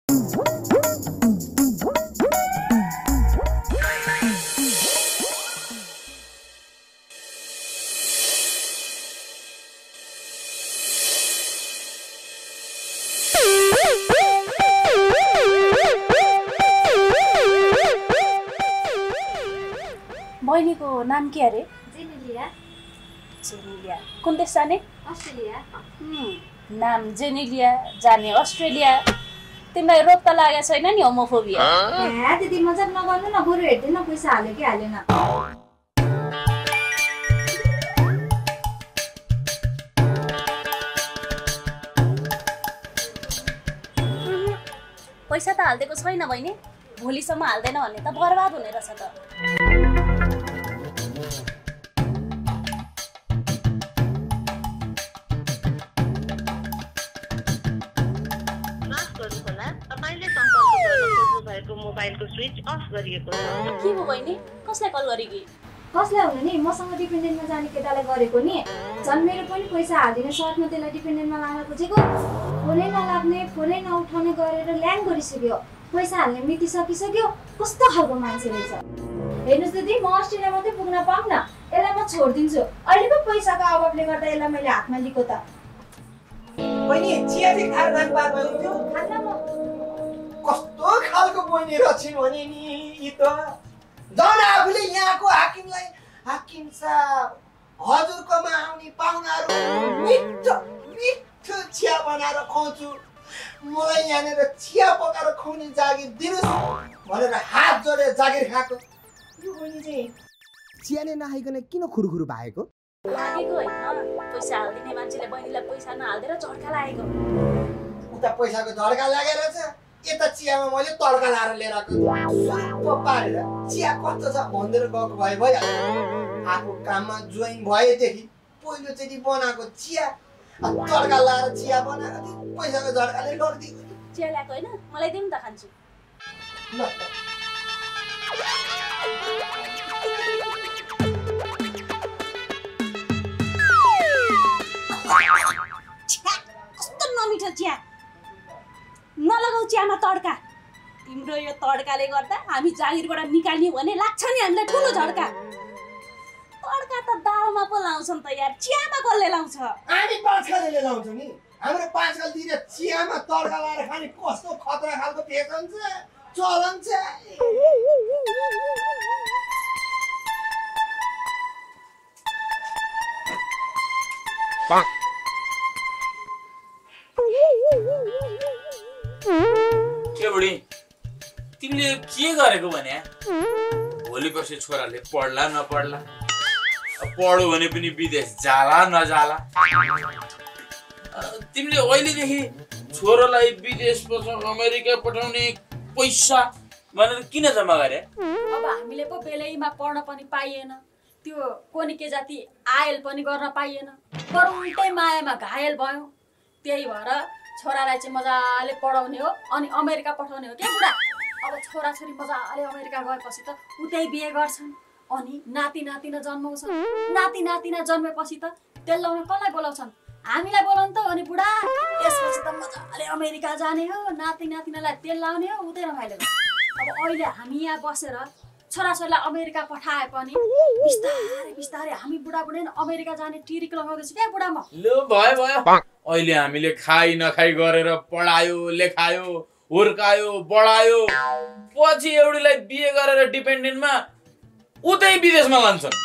बहिनीको नाम के अरे? जेनेलिया। जेनेलिया। कुन देश जाने? अस्ट्रेलिया। नाम जेनेलिया जाने अस्ट्रेलिया। तिमीलाई रोग त लागेको छैन नि होमोफोबिया? त्यति मजाक नगर्नु न, बरु हेर्दैन पैसा हाल्यो कि हालेन। पैसा त हाल्दिएको छैन बहिनी, भोलिसम्म हाल्दैन भने त बर्बाद हुने रहेछ त। मोबाइलको स्विच अफ गरिएको छ। के हो बहिनी, कसलाई कल गरेकी? कसलाई हुनु नि, मसँग डिपेन्डेन्टमा जाने केटालाई गरेको नि। झन् मेरो पनि पैसा हालिदिने सर्टमा त्यसलाई डिपेन्डेन्टमा लाग्न खोजेको, फोनै नलाग्ने, फोनै नउठाउने गरेर ल्याङ गरिसक्यो। पैसा हाल्ने मिति सकिसक्यो। कस्तो खालको मान्छे रहेछ। हेर्नुहोस् दिदी, म अस्ट्रेलिया मात्रै पुग्न पाऊँ न, यसलाई म छोडिदिन्छु। अहिले पो पैसाको अभावले गर्दा यसलाई मैले हातमा लिएको त। बहिनी चिया चाहिँ खाएर जानु पाएको थियो? खान्न म। कस्तो खालको बहिनी रछिन् भने नि यी त। झन् आफूले यहाँको हाकिमलाई हाकिम साहब हजुरकोमा आउने पाहुनाहरू मिठो मिठो चिया बनाएर खुवाउँछु, मलाई यहाँनिर चिया पकाएर खुवाउने जागिर दिनुहोस् भनेर हात जोडेर जागिर खाएको यो बहिनी चाहिँ चिया नै नखाइकन किन खुरुखुरु भएको? लागेको होइन, पैसा हाल्दिने मान्छेले बहिनीलाई पैसा नहालिदिएर झड्का लागेको। उता पैसाको झड्का लागेर छ, यता चियामा मैले तड्का लाएर लिएर आएको सुरुप्प पारेर चिया कस्तो छ भनेर गएको भए भइहाल्यो। आफू काममा जोइन भएदेखि पहिलोचोटि बनाएको चिया तड्का लाएर चिया बनाएको थियो, पैसाको झड्काले लडिदिएको। चिया ल्याएको होइन, मलाई दिनु त खान्छु। ल त कस्तो नमिठो चिया, नलगाऊ चियामा तड्का। तिम्रो यो तड्काले गर्दा हामी जागिरबाट निकाल्ने भने लाग्छ नि हामीलाई ठुलो झड्का। तड्का त दालमा पो लाउँछन् त यार, चियामा कसले लाउँछ? हामी पाँचखाले लाउँछौँ नि, हाम्रो पाँचखाल दिने चियामा तड्का लाएर खाने कस्तो खतरा खालको फेसन छ, चलन छ। के बुढी, तिमीले के गरेको भने? भोलि पर्सि छोराले पढ्ला नपढ्ला, पढ्यो भने पनि विदेश जाला नजाला, तिमीले अहिलेदेखि छोरालाई विदेश अमेरिका पठाउने पैसा भनेर किन जम्मा गरे? अब हामीले पो बेलैमा पढ्न पनि पाइएन, त्यो कोनिके जाति आयल पनि गर्न पाइएन, बरु उल्टै मायामा घायल भयो। त्यही भएर छोरालाई चाहिँ मजाले पढाउने हो अनि अमेरिका पठाउने हो क्या बुढा। अब छोराछोरी मजाले अमेरिका गएपछि त उतै बिहे गर्छन् अनि नाति नातिना जन्माउँछन्। नाति नातिना जन्मेपछि त तेल लाउन कसलाई बोलाउँछन्? हामीलाई बोलाउनु त अनि बुढा। त्यसपछि त मजाले अमेरिका जाने हो, नाति नातिनालाई तेल लाउने हो, उतै रमाइलो। अब अहिले हामी यहाँ बसेर छोराछोरीलाई अमेरिका पठाए पनि बिस्तारै बिस्तारै हामी बुढाबुढी अमेरिका जाने टिरिक लगाउँदैछ क्या बुढा म। लु भयो भयो, अहिले हामीले खाइ नखाइ गरेर पढायो लेखायो हुर्कायो बढायो, पछि एउटीलाई बिहे गरेर डिपेन्डेन्टमा उतै विदेशमा लान्छन्,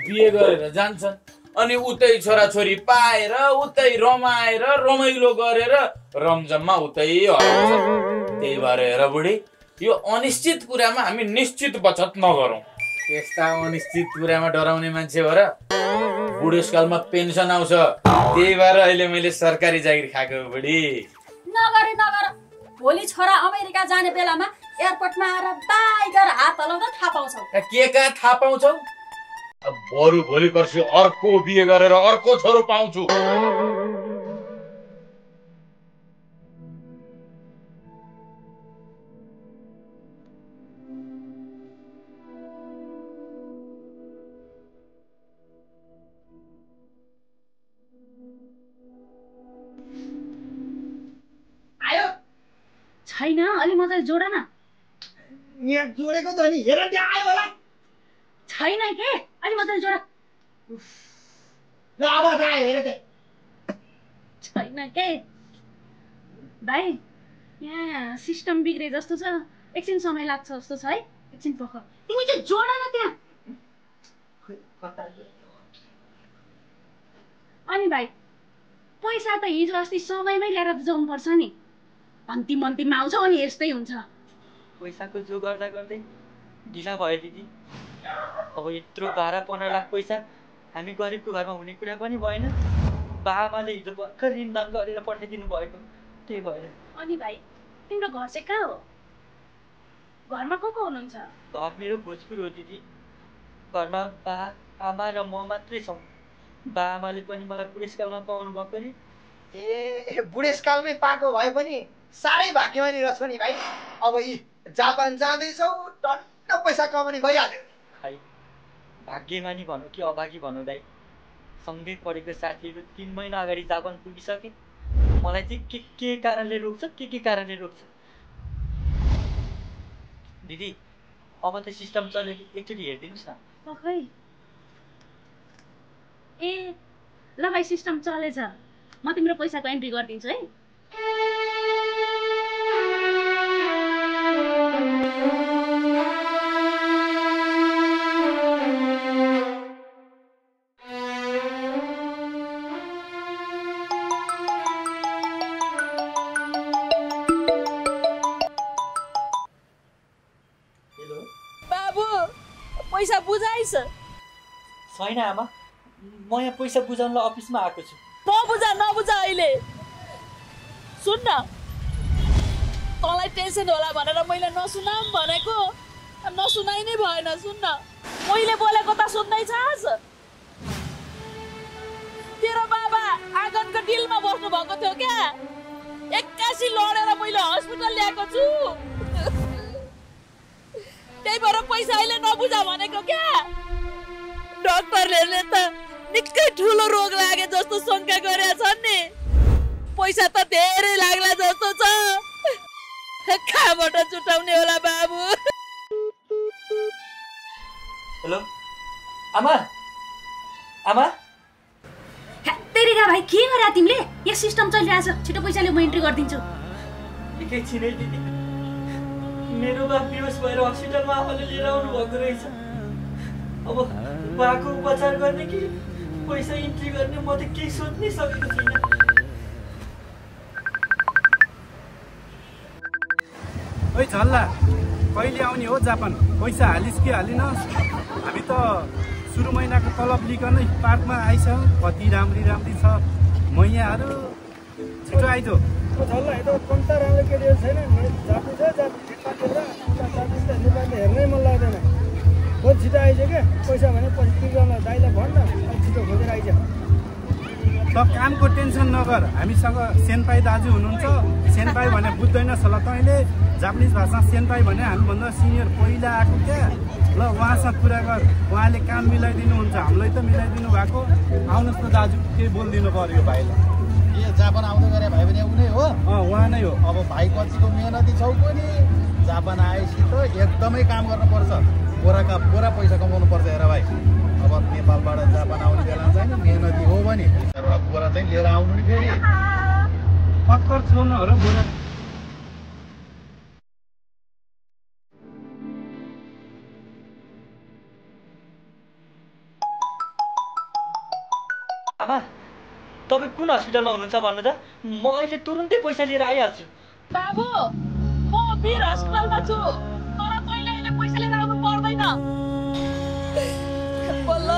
बिहे गरेर जान्छन् अनि उतै छोराछोरी पाएर उतै रमाएर रमाइलो गरेर रमझममा उतै हराउँछन्। त्यही भएर हेर बुढी, यो अनिश्चित कुरामा हामी निश्चित बचत नगरौँ। यस्ता अनिश्चित कुरामा डराउने मान्छे हो र बुढेसकालमा पेन्सन आउँछ। त्यही भएर अहिले मैले सरकारी जागिर खाएको बुढी। नगरे नगर, भोलि छोरा अमेरिका जाने बेलामा एयरपोर्टमा आएर बाई गरेर हात हलाउँदा थाहा पाउँछौ। के कहाँ थाहा पाउँछौ? बरु भोलि पर्सि अर्को बिहे गरेर अर्को छोरो पाउँछु। छैन अलि मजाले जोड न यहाँ जोडेको त नि हेर त्यहाँ आयो होला छैन के अलि मजाले जोड ल अब आयो हेर त्यहाँ छैन के भाइ यहाँ सिस्टम बिग्रे जस्तो छ एकछिन समय लाग्छ जस्तो छ है एकछिन पख तिमी चाहिँ जोड न त्यहाँ अनि भाइ पैसा त हिजो अस्ति समयमै ल्याएर त जाउनुपर्छ नि अन्तिम अन्तिममा आउँछ अनि यस्तै हुन्छ पैसाको जो गर्दा गर्दै ढिला भयो दिदी अब यत्रो 12-15 लाख पैसा हामी गरिबको घरमा हुने कुरा पनि भएन बाबाले हिजो भर्खर ऋणदान गरेर पठाइदिनु भएको त्यही भएर अनि भाइ तिम्रो घर चाहिँ कहाँ हो घरमा को हुनुहुन्छ घर मेरो भोजपुर हो दिदी घरमा बा आमा र म मात्रै छौँ बा आमाले पनि मलाई बुढेसकालमा पाउनु भएको नि ए बुढेसकालमै पाएको भए पनि साह्रै भाग्यमानी रहेछ नि भाइ अब यी जापान जाँदैछौ टन्न पैसा कमाउने भइहाल्यो खै भाग्यमानी भनौँ कि अभागी भनौँ दाइ सँगै पढेको साथीहरू 3 महिना अगाडि जापान पुगिसके मलाई चाहिँ के कारणले रोक्छ के कारणले रोक्छ दिदी अब त सिस्टम चल्यो एकचोटि हेरिदिनुहोस् न खै ए ल भाइ सिस्टम चलेछ म तिम्रो पैसाको एन्ट्री गरिदिन्छु है बाबु पैसा बुझाइस छैन आमा म यहाँ पैसा बुझाउनलाई अफिसमा आएको छु नबुझा अहिले सुन न तँलाई टेन्सन होला भनेर मैले नसुनाम भनेको नसुनाइ नै भएन सुन न मैले बोलेको त सुन्दै छस् तेरो बाबा आँगनको डिलमा बस्नु भएको थियो क्या 81 लडेर मैले हस्पिटल ल्याएको छु त्यही भएर पैसा अहिले नबुझा भनेको क्या डाक्टरले त निकै ठुलो रोग लागे जस्तो शंका गरेका छन् नि पैसा त धेरै लाग्ला जस्तो छ कहाँबाट जुटाउने होला बाबु हेलो आमा आमा तेरिका भाइ के गरे तिमीले यहाँ सिस्टम चलिरहेछ छिटो पैसा लिऊ म एन्ट्री गरिदिन्छु एकैछिनै दिदी मेरो बा बेहोस भएर हस्पिटलमा आफूले लिएर आउनु भएको रहेछ अब बाको उपचार गर्ने कि पैसा इन्ट्री गर्ने म त केही सोच्नै सकेको छैन ओइ झल्ला कहिले आउने हो जापान पैसा हालिस् कि हालिनस् हामी त सुरु महिनाको तलब लिकनै पार्कमा आइस कति राम्री छ मैयाहरू छिटो आइजो झल्ला यता कन्ता राम्रो केटीहरू छैन जाति छ नेपाली हेर्नै मन लाग्दैन बहुत छिटो आइज क्या पैसा भने पछि तिर्न दाइलाई भन्न छिटो खोजेर आइज त कामको टेन्सन नगर हामीसँग सेनपाई दाजु हुनुहुन्छ सेनपाई भने बुझ्दैनस् होला तैँले जापानिज भाषा सेनपाई भने हामीभन्दा सिनियर पहिला आएको क्या ल उहाँसँग कुरा गर उहाँले काम मिलाइदिनुहुन्छ हामीलाई त मिलाइदिनु भएको आउनुहोस् न दाजु केही बोलिदिनु पर्यो भाइलाई ए जापान आउँदै गरे भाइ भने ऊ नै हो उहाँ नै हो अब भाइ कतिको मेहनती छौ पनि जापान आएपछि त एकदमै काम गर्नुपर्छ पुरा पैसा कमाउनु पर्छ हेर भाइ अब नेपालबाट जापान आउने बेला चाहिँ मेहनती हो भने बोरा चाहिँ लिएर आउनु नि फेरि पक्कर छोड्नुहरू बोरा आमा तपाईँ कुन हस्पिटलमा हुनुहुन्छ भन्नु त म अहिले तुरुन्तै पैसा लिएर आइहाल्छु बाबु म वीर हस्पिटलमा छु तर तैँले अहिले पैसा लिएर आउनु पर्दैन बल्ल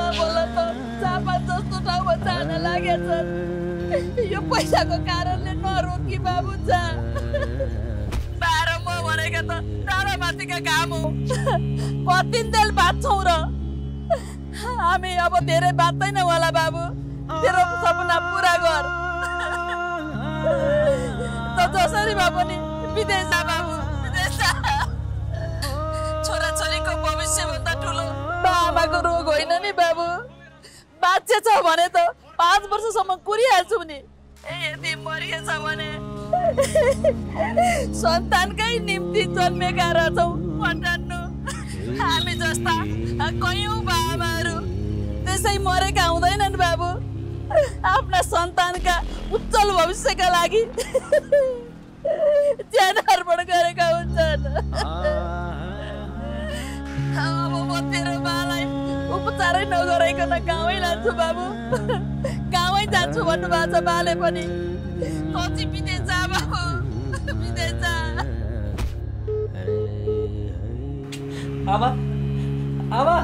त जापान जस्तो ठाउँमा जान लागेछ यो पैसाको कारणले नरोकी बाबु जा बाह्र म भनेको त टाढा माथिका काम हो कति तेल बाँच्छौँ र हामी अब धेरै बाँच्दैन होला बाबु तेरो सपना पुरा गर त जसरी भए पनि विदेश जा बाबु विदेश जा छोराछोरीको भविष्यभन्दा ठुलो बाबाको रोग होइन नि बाबु बाँचेछ भने त 5 वर्षसम्म कुरिहाल्छु नि यदि मरिएछ भने सन्तानकै निम्ति जन्मेका रहेछौँ पन्टान्नु। हामी जस्ता कयौँ बाबाहरू त्यसै मरेका हुँदैनन् बाबु। आफ्ना सन्तानका उज्जवल भविष्यका लागि ज्यान अर्पण गरेका हुन्छन्। अब म तेरो बालाई उपचारै नगराइकन गाउँै लान्छु बाबु। गाउँै जान्छु भन्नुभएको छ बाले पनि। पछि विदेश जा बाबु, विदेश जा। आमा आमा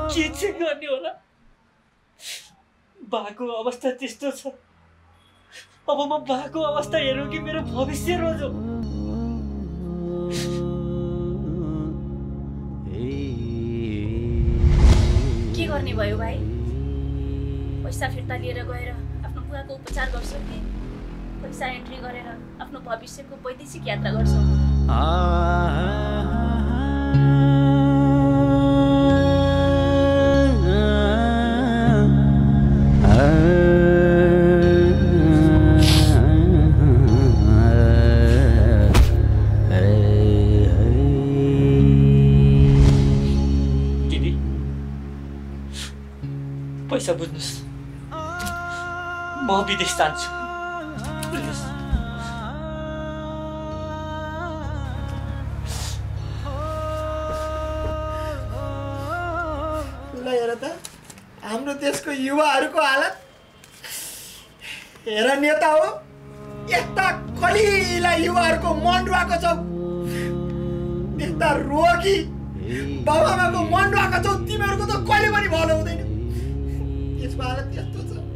के चाहिँ गर्ने होला? बाको अवस्था त्यस्तो छ। अब म बाको अवस्था हेरौँ कि मेरो भविष्य रोजो? के गर्ने भयो भाइ? पैसा फिर्ता लिएर गएर आफ्नो बुवाको उपचार गर्छौ कि पैसा एन्ट्री गरेर आफ्नो भविष्यको वैदेशिक यात्रा गर्छौ? पैसा बुझ्नुहोस्, म विदेश जान्छु। प्लिज ल हेर त हाम्रो देशको युवाहरूको हालत हेर। नेता हो यस्ता कलिला युवाहरूको मन रुवाएको छौ, यस्ता रोगी बाबाआमाको मन रुवाएको छौ। तिमीहरूको त कहिले पनि भलो हुँदैन। यसको हालत यस्तो छ।